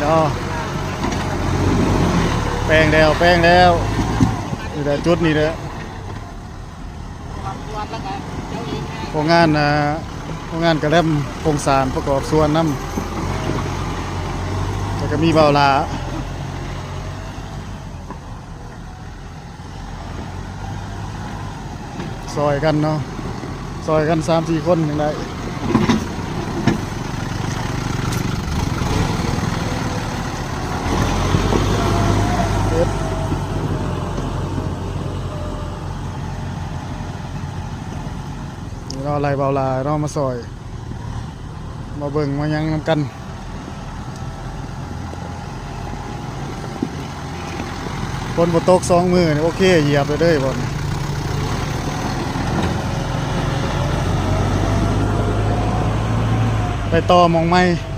ອໍ ແປງແລ້ວ ແປງແລ້ວ ນີ້ແຫຼະ ຈຸດນີ້ແຫຼະ ໂຮງງານ ອ່າ ໂຮງງານກະແລັມໂຄງສານປະກອບສ່ວນນຳ ແລ້ວກະມີບ່າວຫຼ້າ ຊ່ອຍກັນເນາະ ຊ່ອຍກັນສາມສີ່ຄົນຈັ່ງໄດ້ ເຮັດ ນີ້ເນາະ ໄລ່ບ່າວຫຼ້າເນາະ ມາຊ່ອຍ ມາເບິ່ງມາຫຍັງນຳກັນ ຝົນບໍ່ຕົກສອງມື້ນີ້ ໂອເຄ ຢຽບໄດ້ເລີຍບ່ອນນີ້ ໄປຕໍ່ໝ່ອງໃໝ່.